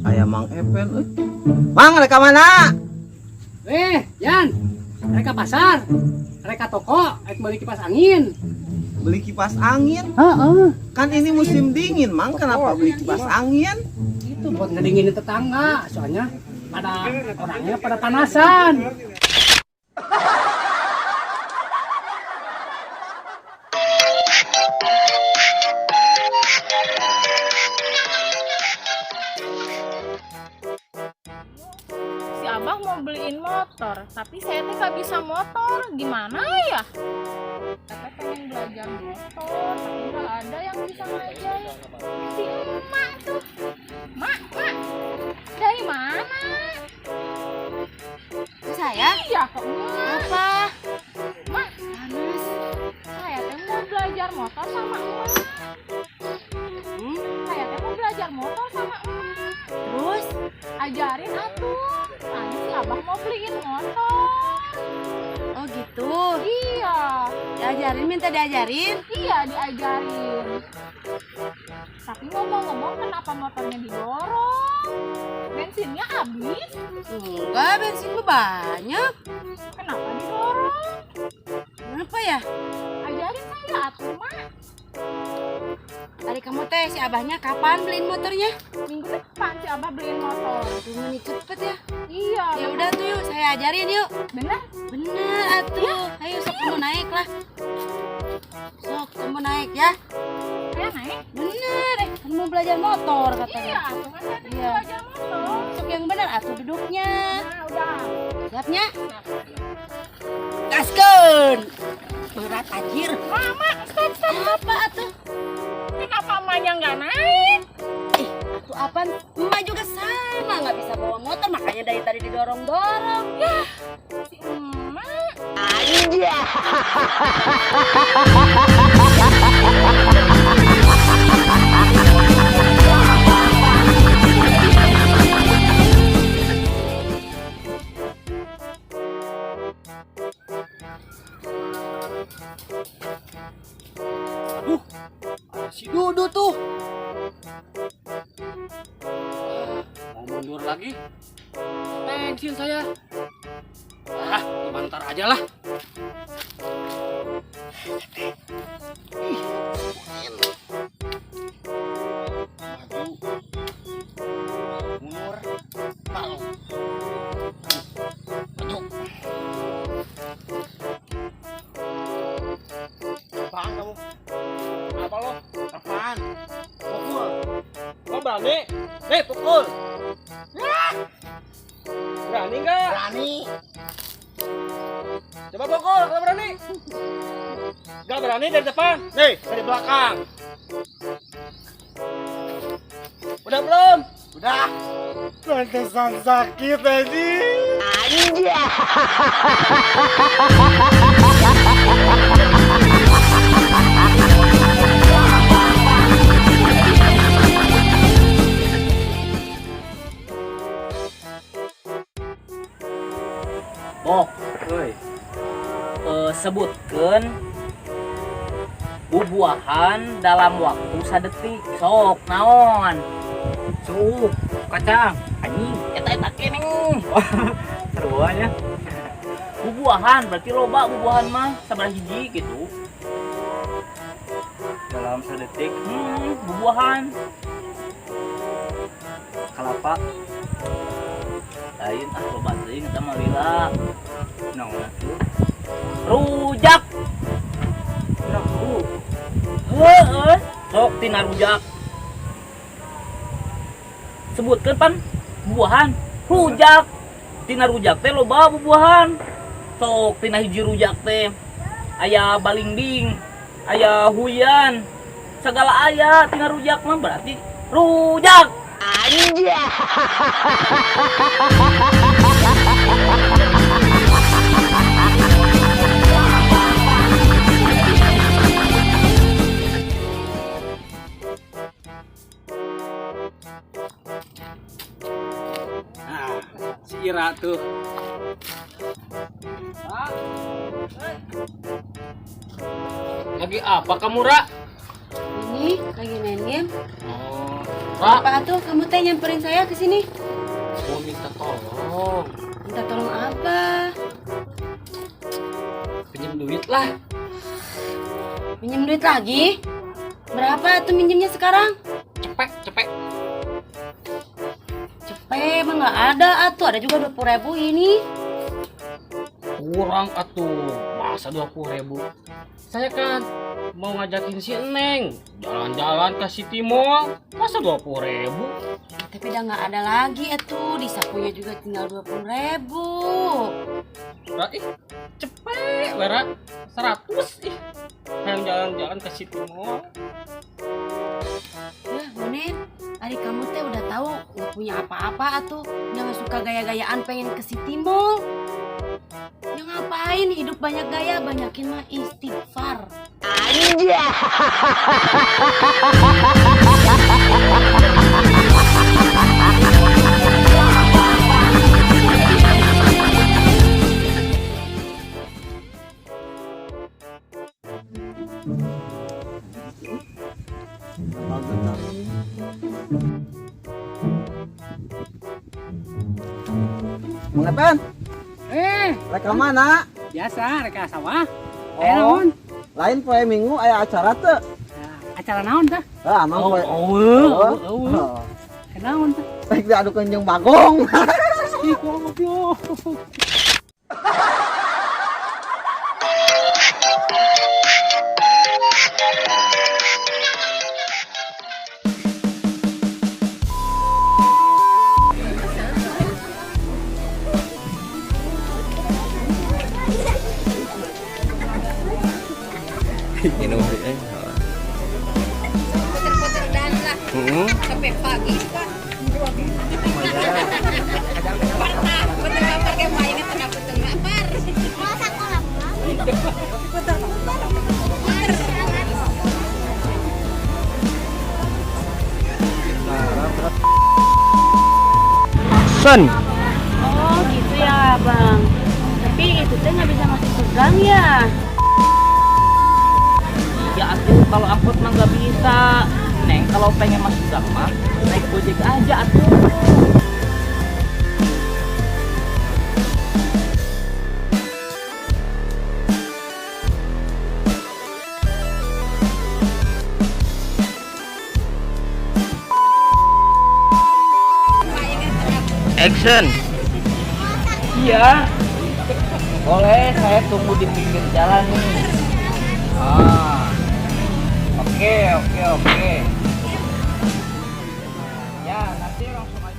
Aya Mang Epen euy. Mang, rek ka mana? Eh, Yan, rek ka pasar, rek ka toko, rek beli kipas angin. Beli kipas angin? Heeh. Kan ini musim dingin, Mang. Kenapa beli kipas angin? Itu buat ngedinginin tetangga, soalnya pada orangnya pada panasan. Si Abah mau beliin motor, tapi saya teh nggak bisa motor. Gimana ya? Saya pengen belajar motor, tapi nggak ada yang bisa ngajarin. Si emak tuh. Mak, mak, dari mana? Ke saya? Iya, ke emak. Apa? Mak, Panas. saya teh mau belajar motor sama emak. Hmm? Saya teh mau belajar motor sama emak. Terus? Ajarin atuh. Soalnya si Abah mau beliin motor. Oh gitu. Iya, Diajarin, minta diajarin. iya diajarin. Tapi ngomong-ngomong kenapa motornya didorong? Bensinnya habis. Enggak, bensin mah banyak. Kenapa didorong? Kenapa ya? Ajarin saya atuh, Mak. Tadi kamu teh si abahnya kapan beliin motornya? Minggu depan si Abah beliin motor. Tuh meni cepet ya. Iya. Ya udah tuh yuk, saya ajarin yuk. Bener? Bener atuh. Ayo sok kamu naik lah. Sok kamu naik ya. Saya naik. Bener, kan mau belajar motor katanya. Iya, atuh kan saya teh Iya. belajar motor. Sok yang bener atuh duduknya. Nah, udah. Siapnya? Gaskeun. Berat anjir. Mama, stop, stop. Apa atuh? Kenapa emaknya nggak naik? Ih, atuh apaan? Emak juga sama, nggak bisa bawa motor, makanya dari tadi didorong-dorong. Ya, si emak. Aduh, ada si Dudu tuh. Mau mundur lagi? Tensin saya. Ah, gimana ntar aja lah. Maju, mundur, palu, maju. Apaan kamu? Apa lo? Apaan? Pukul. Lo berani? Nih, pukul. Berani nggak? Berani. Coba pukul kalau berani. Nggak berani dari depan. Nih, dari belakang. Udah belum? Udah. Pantesan sakit tadi. Bok, Woi, sebutkan bubuahan dalam waktu sadetik. Sok naon? Suuh, kacang. Anjing, eta eta keneh. Seruannya. Bubuahan berarti loba bubuahan mah sabaraha hiji gitu. Dalam sedetik Bubuahan. kelapa. Lain ah loba teuing eta mah lila. Naon atuh? Rujak. Raku. Heeh. Sok tina rujak. Sebutkeun pan bubuahan. Rujak. Tina rujak teh loba bubuahan. Sok tina hiji rujak teh aya balingbing, aya huyan, segala aya tina rujak mah berarti rujak. Nah, si Ira tuh. Lagi apa kamu, Ra? Ini Nih, lagi main game. Oh, Pak, Apa tuh kamu teh nyamperin saya ke sini? mau minta tolong. Minta tolong apa? Pinjam duit lah. Minjem duit lagi? Berapa tuh minjemnya sekarang? Cepet, cepet. Cepet, emang nggak ada atuh. Ada juga 20.000 ini. Kurang atuh. Masa 20.000? Saya kan mau ngajakin si Neng jalan-jalan ke City Mall. Masa 20.000? Tapi udah nggak ada lagi atuh. Di sakunya juga tinggal 20.000. Ra, ih, cepet, Wera. 100 ih. Pengen jalan-jalan ke City Mall. Ya, Bonen, adik kamu teh udah tahu nggak punya apa-apa atuh. Jangan suka gaya-gayaan pengen ke City Mall. Ya ngapain hidup banyak gaya, banyakin mah istighfar. Mang Epen, Eh, rek ka mana? biasa rek ka sawah. Oh. Eh, naon? Lain poe Minggu aya acara teu? Nah, acara naon tah? Hah, amang poe. Oh, Oh. oh. Eh, naon tah? Rek diadukeun jeung Bagong. Ih, goblok. Puter-puter dan lah. Sampai pagi, Pak. Pernah, bener pakai mainnya tengah tengah par. Puter-puter. Son. Oh gitu ya bang. Tapi itu teh nggak bisa masuk ke gang ya. Ya atuh kalau angkot mah nggak bisa. Neng kalau pengen masuk gang mah naik Gojek aja atuh. Action. Iya. Boleh, saya tunggu di pinggir jalan nih. Ah. Oke, oke, oke. Ya, nanti langsung.